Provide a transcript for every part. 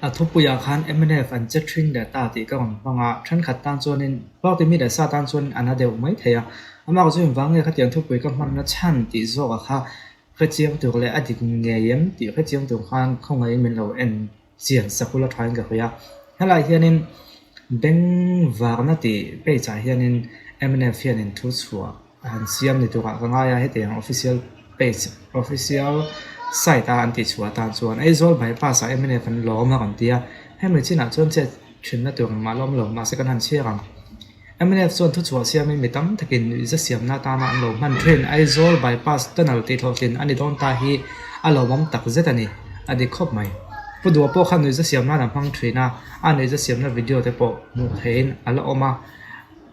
A thupuiah khan mnf an che thin leh ta tih ka rawn hmang a, thenkhat tan chuanin party mi leh sa tan chuan a na deuh mai thei a. Amah chu engvang nge khatiang thupui ka hmanna chhan tih zawkah kha hrechiang tur leh a dik ngei em tih hrechiang tur khan khawngaihin min lo en chian sak ula thain ka hria. Helaiah hianin bengvarna tih page ah hianin mnf hianin thu chhuah a han siam ni turah ka ngai a, hetiang official page official site a an tih chhuah atan chuan Aizawl bypass ah mnf an lawm a rawn ti a, hemi chinah chuan chet thinna tur engmah lawm lo mahse kan han chhiar ang. Mnf chuan thuchhuah siamin mi tam takin nuihza siamna atana an lo hman thin Aizawl bypass tunnel tih hlawhtlin a ni dawn ta hi a lawmawm tak zet a ni, a dik khawp mai. Pu Dua pawh khan nuihza siam nan a hmang thin a, a nuihza siamna video te pawh hmuh theihin a la awm a,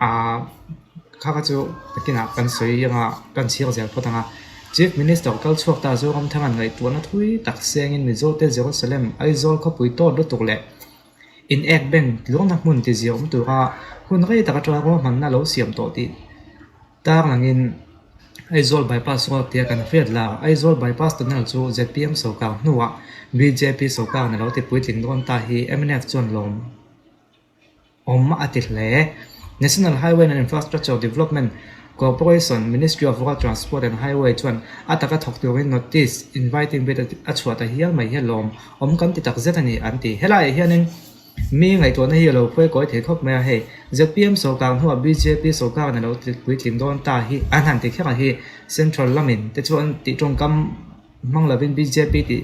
aaa kha kha chu nakinah kan sawi anga kan chhiar zel phawt ang a. Chief Minister kal chhuak ta Zoramthanga'n ngaihtuahna thui tak sengin Mizote Jerusalem Aizawl khawpui tawt lutuk leh In ek bank tluangna hmun ti zia awm tura hun rei tak atanga ruahmanna lo siam tawh tih tarlangin Aizawl Bypass Road tia kan hriat lar Aizawl Bypass Tunnel chu zpm sawrkar hnuah bjp sawrkarin a lo ti puitling dawn ta hi mnf chuan lawm awm a ti hle. National Highway and Infrastructure Development Corporation, Ministry of Road Transport and Highway chuan a taka thawk turin notice inviting bid a chhuah ta hial mai hi lawm awm kan ti tak zet a ni an ti. Helaiah hianin mi ngaihtuahna hi a lo khuai kawi thei khawp mai a, hei zpm sawrkar hnuah bjp sawrkarin a lo puitling dawn ta hi an han ti kher a hi Central lamin te chuan tih tawngkam hmang lovin bjp tih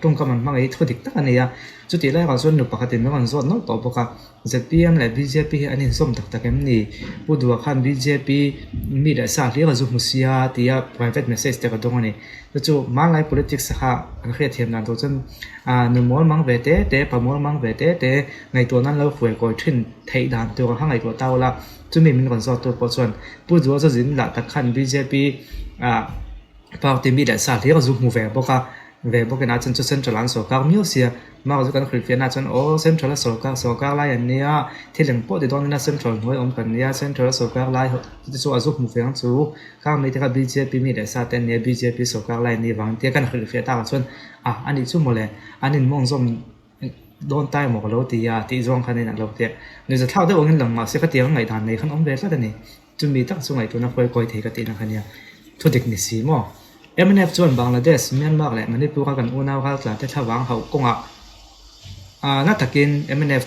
tawngkam an hmang hi thu dik tak a ni a, chutih lai erawh chuan nu pakhatin min rawn zawt nawlh tawh bawk a, zpm leh bjp hi an inzawm tak tak em ni? Pu Dua khan bjp mi leh sa hlir a zu hmu sia tia private message te ka dawng a ni. Chu chu hmanlai politics kha an hriatthiam dan tur chuan ah nu mawl mang ve te te, pa mawl mang ve te te ngaihtuah nan lo hruai kawi thin theih dan tur kha ngaihtuah ta ula, chumi min rawn zawt tu pawh chuan Pu Dua chu zin lah tak khan bjp ah Party mi leh sa hlir a zu hmu ve bawk a, ve bawk in a chuan chu central ah an sawrkar miau sia, mah chu kan hrilhfiahna ah chuan aw central a sawrkar sawrkar lai an nia, thil eng pawh ti dawn ila central hnuai awm kan nia, central a sawrkar lai te chu a zu hmu ve ang chu, khang mi te kha bjp mi leh sa te an nia bjp sawrkar lai an nih vang tia kan hrilhfiah tak ah chuan ah a nih chu mawle an inmawng zawm dawn ta emaw ka lo ti a tih zawng khan in a lo ti a, nuihzathlak deuh angin lang mahse khatiang ngaihdan nei khan awm ve tlat a ni. Chumi tak chu ngaihtuahna khawi kawi thei ka tihna kha nia. Thu dik ni si maw? Mnf chuan Bangladesh, Myanmar leh Manipur-a kan unau raltlan te thlavang hauh kawngah na takin mnf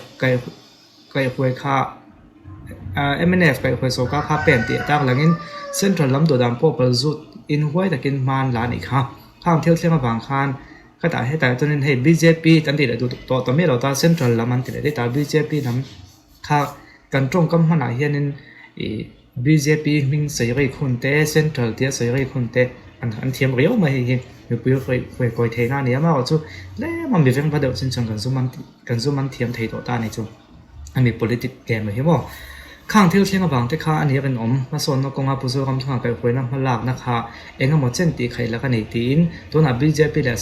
kaihhruai kha mnf kaihhruai sawrkar kha pen tih a tarlangin Central lam duhdan pawh pal zut in huai takin hman la a nih kha. Khang thil thleng avang khan khatah hetah chuanin hei bjp kan tih leh duh tawh ta miah lo ta Central lam an ti leh daih ta bjp lam Kha kan tawngkam hmanah hianin ih bjp hming sawi rei khun te central tia sawi rei khun te an an thiam riau mai hei hi mipui hawi hawi kawi theihna a ni a amaherawhchu tlem a mi veng va deuh chin chuan kan zum an kan zum an thiam thei tawh ta a ni chu ami politic game hi maw. Khang thil thleng avang te kha a ni a rinawm hmasawnna kawnga Pu Zoramthanga kaihhruaina hmalakna kha eng emaw chen tih khaih lak a nei tiin tunah bjp leh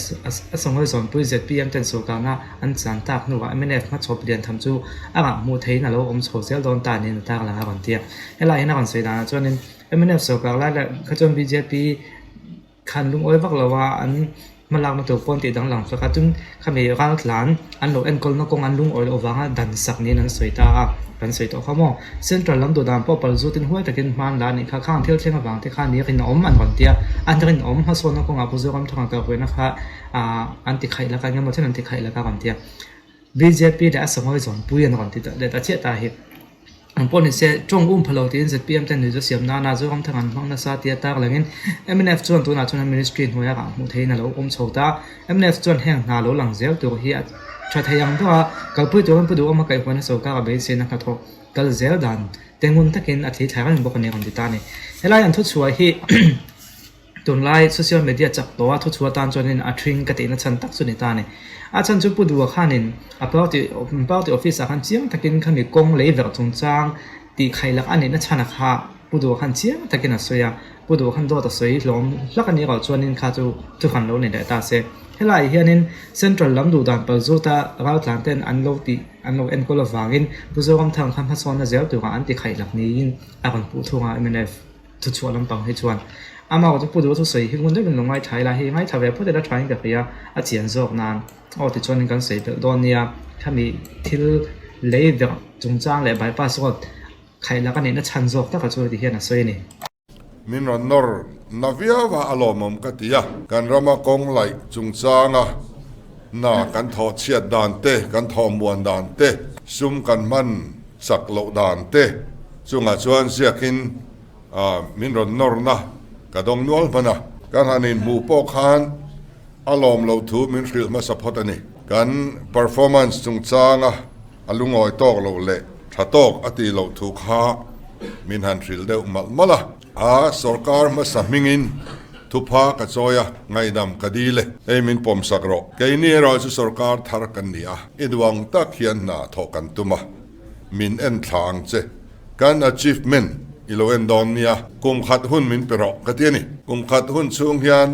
a sawngawi zawnpui zpm ten sawrkarna an chan tak hnuah mnf hmachhawp lian tham chu a rah hmuh theihin a lo awm chho zel dawn ta niin a tarlang a rawn ti a. Helaiah hian a rawn sawi danah chuanin mnf sawrkar lai leh kha chuan bjp Khan lungawi vak lo a, an hmalakna tur pawn tih danglam hlak a, tin khami raltlan an lo enkawlna kawng an lungawi loh avanga dan sak niin an sawi ta a, kan sawi tawh kha maw. Central lam duh dan pawh pal zutin huai takin hman la a nih kha, khang thil thleng avang te khan ni rinawm an rawn ti a, an rinawm hmasawnna kawngah Pu Zoramthanga kalhruaina kha ah an ti khaih lak a, engemaw chen an ti khaih lak a rawn ti a. Bjp leh a sangawi zawnpui an rawn ti leh ta chiah ta hi. Ang pawh ni se, tawng um pha lo tiin zpm ten nuihza siam nana Zoramthang an hmang nasa tia tar langin mnf chuan tunah chuan an ministry hnuaia rah hmuh theihin a lo awm chho ta. Mnf chuan heng hna lo lang zel tur hi a tha thei ang ber a, kalpui turin Pu Duhawma kaihhuaina sawrkar a beiseina hnathawk kal zel dan te ngun takin a thli thlai reng bawk a ni a rawn ti ta a ni. Helai an thuchhuah hi Tunlai social media chak tawh a thuchhuah tan chuanin a thring ka tihna chhan tak chu ni ta a ni. A chhan chu Pu Dua khanin a party party office ah khan chiang takin khami kawng lei verh chungchang tih khaih lak a nihna chhan a kha Pu Dua khan chiang takin a sawi a, Pu Dua khan dawt a sawi hlawm hlak a nih erawh chuanin kha chu thuhran lo ni leh ta se. Helaiah hianin Central lam duhdan pal zuta raltlan ten an lo tih an lo enkawl avangin Pu Zoramthang kha hmasawnna zel turah an ti khaih lak niin a rawn puh thung a mnf. Thuchhuah lampang hi chuan. Amah chu Pu Duha chu sawi hi ngun deuhin lo ngaithla ila, hei ngaithla ve phawt ila thain ka hria a chian zawk nan. Aw tichuanin kan sawi belh dawn nia, khami thil lei verh chungchang leh bypass road khaih lak a nihna chhan zawk taka chu ti hian a sawi a ni. Min rawn nawr na viau a, a lawmawm ka ti a. Kan rama kawng laih chungchanga hna kan thawh chhiat dan te, kan thawh muan dan te, sum kan hman chak loh dan te chungah chuan ziakin min rawn nawrna ka dawng nual hman a. Kan han inhmuh pawh khan a lawm loh thu min hrilh hmasa phawt a ni. Kan performance chungchanga A lungawi tawk loh leh tha tawk a tih loh thu kha min han hrilh deuh malh malh a. A sawrkar hmasa hmingin thupha ka chawi a, ngaihdam ka dil e. Hei min pawmsak rawh. Keini erawh chu sawrkar thar kan ni a, i duang tak hian hna thawh kan tum a, min en thla ang che. Kan achievement i lo en dawn nia, kum khat hun min pe rawh ka ti a ni. Kum khat hun chhung hian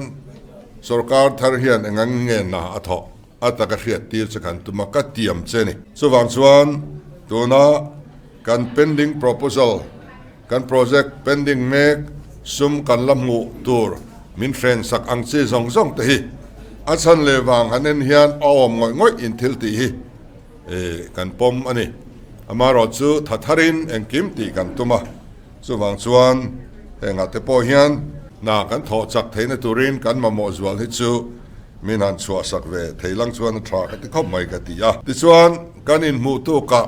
sawrkar thar hian engang nge hna a thawh? A taka hriat tir che kan tum a, ka tiam che ni. Chuvang chuan tuna kan pending proposal, kan project pending mek sum kan la hmuh tur min hren sak ang chi zawng zawng te hi a chhan leh vang han en hian a awm ngawih ngawih in thil tih hi kan pawm a ni. Amaherawh chu tha tharin engkim tih kan tum a, chuvang chuan hengah te pawh hian hna kan thawh chak theihna turin kan mamawh zual hi chu Min han chhuahsak ve thei lang chuan a tha ka ti khawp mai ka ti a. Tichuan, kan inhmuh tukah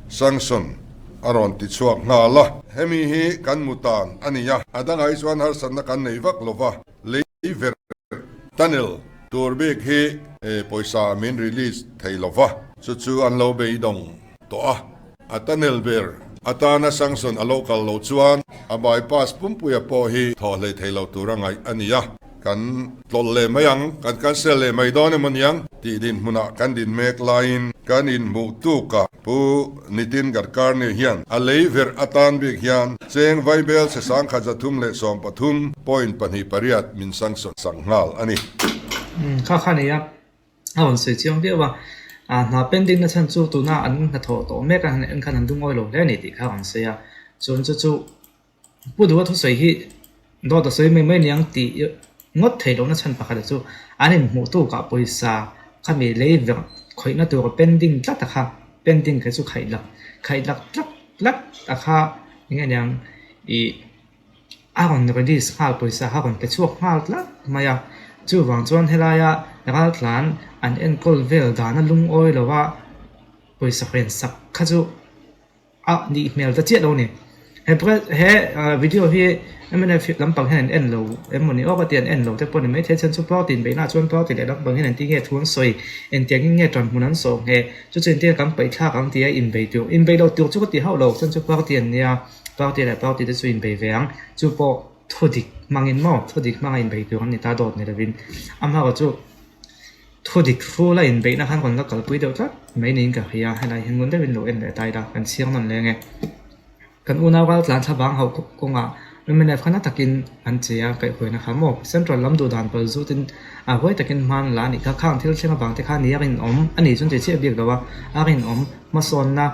sanction a rawn ti chhuak nghal a. Hemi hi kan mu tan a ni a, a dangah hi chuan harsatna kan nei vak lo va, lei ver tunnel tur bik hi pawisa min release thei lo va, chu chu an lo beidawng tawh a. A tunnel ber atana sanction a lo kal loh chuan a bypass pumpuia pawh hi thawh hlei thei lo tur a ngaih a ni a. Kan tlawlh leh mai ang, kan cancel leh mai dawn emaw niang tih dinhmunah kan din mek laiin kan inhmuh tukah Pu Nitin Gadkarni hian a lei verh atan bik hian cheng vaibel chhe 1313 point pahnih pariat min sanction sak nghal a ni. Kha kha nia, a rawn sawi chiang viau a, hna pending na chhan chu tuna an hnathawh tawh mek a han en khan an lungawi lo hle a ni tih kha a rawn sawi a, chuan chu chu Pu Duha thusawi hi dawt a sawi mai mai niang tih ngawt theih lohna chhan pakhat chu an inhmuh tukah pawisa khami lei verh khawihna tur pending tlat a kha, pending kha chu khaih lak khaih lak tlat tlat a kha eng nge niang ih a rawn release nghal pawisa kha a rawn pe chhuak nghal tlat mai a, chuvang chuan helaia raltlan an enkawl vel dana lungawi lova pawisa hren sak kha chu. A nih hmel ta chiah lo a ni. He he video hi mnf lampang hian an en lo em mawni aw ka ti an en lo te pawh a ni maithei chuan chu party inbeihna ah chuan party leh lampang hian engtin nge thu an sawi engtiang in nge tan hmun an sawh nge chu chu engtin nge kan paih thlak ang tia inbei tur inbei lo tur chu ka ti hauh lo chuan chu party an nia party leh party te chu inbei ve ang chu pawh thu dik hmangin maw thu dik hmanga inbei tur an ni ta dawt ni lovin amaherawhchu chu. Thu dik ful a inbeihna khan rawn la kalpui deuh tlat mai niin ka hria, helai hian ngun deuhin lo en leh ta ila, kan chhiang nawn leng e. Kan unau ral tlan thla vang hauh kawngah mnf kha na takin an che a, kaihhuaina kha maw Central lam duh dan pal zutin a huai takin hman la a nih kha, khang thil thleng avang te kha ni a rinawm a nih chuan tih chiah bik lo a, a rinawm hmasawnna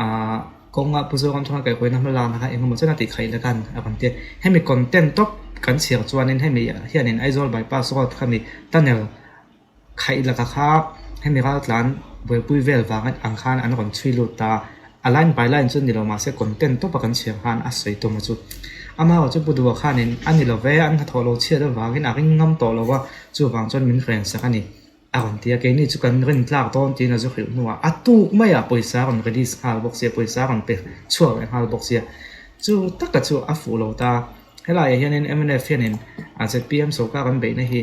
aah kawnga Pu Zoram thunga kaihhuaina hma lakna kha engemaw chen a tih khaih leh khan a rawn ti a, hemi content tawp kan chhiar chuanin hemi hianin Aizawl bypass road khami tunnel khaih laka kha hemi raltlan buaipui vel vang ang khan an rawn chhui lut ta a, line by line chu ni lo mahse content tawpa kan chhiar khan a sawi tum a chu. Amaherawhchu chu Pu Duha khanin a ni lo ve, an hnathawh lo chhiat avangin a ring ngam tawh lo a, chuvang chuan min hren sak a ni a rawn ti a, keini chu kan rin tlak dawn tiin a zu hrilh hnuah a tuk maiah pawisa a rawn release nghal bawk sia, pawisa a rawn pe chhuak leh nghal bawk sia, chu taka chu a fuh lo ta. Helaiah hianin mnf hianin zpm sawrkar an beihna hi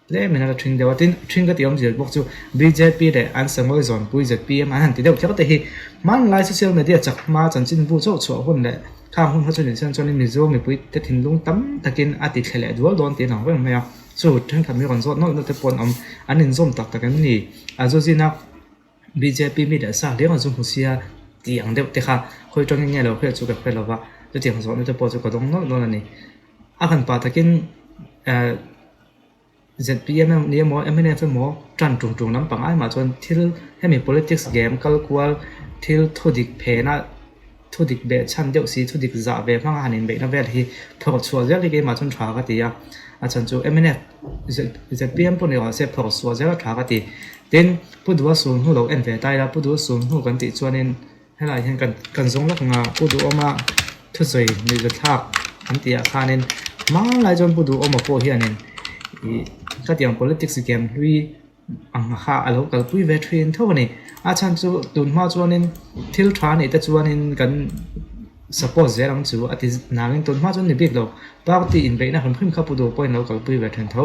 Tlem in a la ṭhing deuh a, tin ṭhing ka tih awmzia bawk chu bjp leh an sangawi zawnpui zpm an han ti deuh kher te hi hmanlai social media chak hma chanchinbu chauh chhuah hun leh khang hun kha chu nih chuan chuanin Mizo mipui te thinlung tam takin a ti thle leh dual dawn tih an ang reng mai a, chu ṭhenkhat mi rawn zawt nawlh nawlh te pawh an awm, an inzawm tak tak em ni? A zu zina bjp mi leh sa hliang a zu hmu sia tih ang deuh te kha khawi ṭangin nge lo hriat chu ka hre lo va, chutiang zawhna te pawh chu ka dawng nawlh nawlh a ni. A kan pah takin eh. Zpm ni emaw mnf emaw tan tung tung lampang ai mah chuan thil hemi politics game kal kual thil thu dik phena Thudik beh chhan deuh si, thudik zah ve hmanga han inbeihna vel hi phawrh chhuah zel hi keimah chuan tha ka ti a. A chhan chu mnf, zpm pawh ni rawh se phawrh chhuah zel a tha ka ti. Tin, Pu Duha sul hnu lo en ve ta ila, Pu Duha sul hnu kan tih chuanin helaiah hian kan kan zawng lak anga Pu Duhawma thusawi nuihzathlak an tih ah khanin hmanlai chuan Pu Duhawma pawh hianin ih khatiang politics game hlui ang kha a lo kalpui ve thin tho a ni. A chhan chu tun hma chuanin thil tha anih te chuanin kan support zel ang chu a ti nangin tun hma chuan ni bik lo party inbeihna hrim hrim kha Pu Duh pawhin lo kalpui ve thin tho.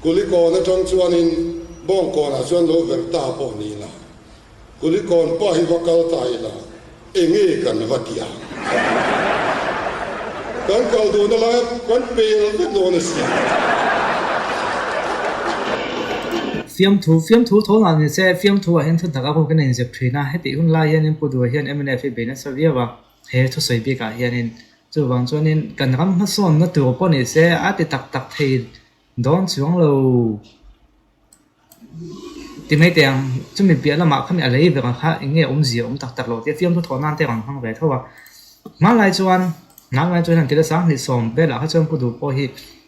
Kulikawn atang chuanin Bawngkawnah chuan lo verh ta pawh ni ila, Kulikawn pa hi va kal ta ila enge kan va ti ang? Kan kal duhna lai kan pel vek dawn a si. Fiamthu, Fiamthu tho lah ni se, fiamthu ah hian thu tak a ruk in a inzep thin a, hetih hun lai hianin Pu Duha hian mnf hi bei nasa viau a, he thusawi bik ah hianin chuvang chuanin kan ram hmasawnna tur pawh ni se a ti tak tak thei dawn chuang lo. Ti mai teh ang, chumi piah lamah khami a lei vek ang kha eng nge awmzia awm tak tak lo tia fiamthu thawh nan te rawn hmang ve tho a. Hmanlai chuan, hmanlai chuan han ti la sanghnih sawm velah kha chuan Pu Duh pawh hi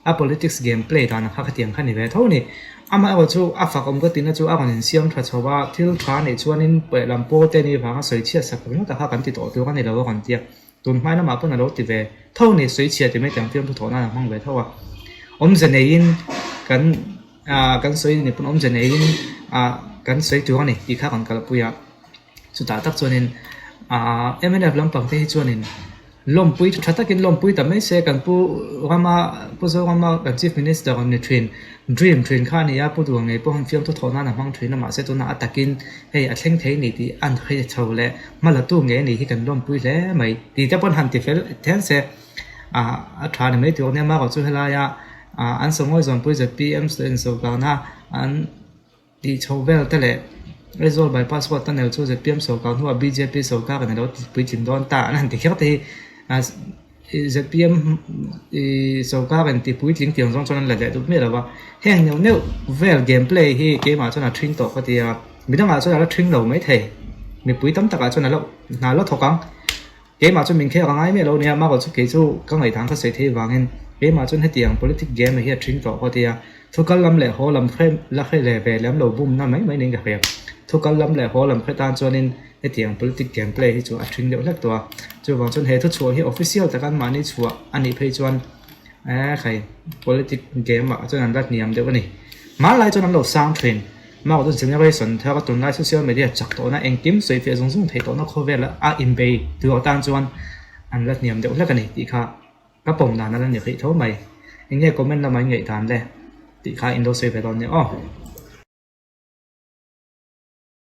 a politics game play dan ang kha khatiang kha ni ve tho a ni. Amaherawh chu a fak awm ka tihna chu a rawn insiam tha chho a, thil tha neih chuanin pawih lam pawl te ni vanga sawi chhiat sak ringawt a kha kan ti tawh tur a ni lo a rawn ti a. Tun hmai lamah pawn a lo ti ve tho a ni, sawi chhiat ti mai teh ang fiamthu thawh nan a hmang ve tho a. Awmze neiin kan. Ah kan sawi ni pawn awmze neiin ah kan sawi tur a ni tih kha kan kalpui a, chutah tak chuanin ah mnf lampang te hi chuanin lawmpui tha takin lawmpui ta mai se kan pu rama pu Zorama kan chief minister rawn ni thin dream thin kha a ni a, pu Duha ngei pawh han fiamthu thawh nan a hmang thin a mahse tunah a takin hei a thleng thei ni tih an hre chho leh hma la tu ngei a nih hi kan lawmpui hle mai tih te pawn han ti fel then se ah a tha ni mai tur a nia amaherawhchu chu helaia. Ah an sawngawi zawnpui zpm student sawrkarna an tih chho vel te leh Aizawl bypass road tunnel chu zpm sawrkar hnuah bjp sawrkar in alo puitling dawn ta an han ti kher te hi ah zpm ih sawrkar in ti puitling tiang zawng chuan an la leh duh miah lo va heng neuh neuh vel game play hi keimah chuan a ṭhing tawh ka ti a midangah chuan a la ṭhing lo maithei mipui tam takah chuan a lo hna la thawk ang. Keimah chu min khek a ngai miah lo nia, Margot chu kei chu ka ngaihdan ka sawi thei vangin keimah chuan hetiang politic game hi a ṭhing tawh ka ti a, thu kal lam leh haw lam hre la hre leh ve lem lo bumna mai mai niin ka hria. Thu kal lam leh haw lam hre tan chuanin hetiang politic game play hi chu a ṭhing deuh hlek tawh a, chuvang chuan he thuchhuah hi official taka an mahni chhuah a nih phei chuan eh khai politic game ah chuan an la hniam deuh a ni. Hmanlai chuan an lo sang ṭhin. Mah chu generation thar a tunlai social media chak tawhna engkim sawi fiah zung zung theih tawhna khawvel a inbei tur atan chuan an la hniam deuh hlek a ni tih kha ka pawm dan a la ni rih tho mai. Eng nge comment lamah in ngaihdan le tih kha in lo sawi ve dawn nia aw.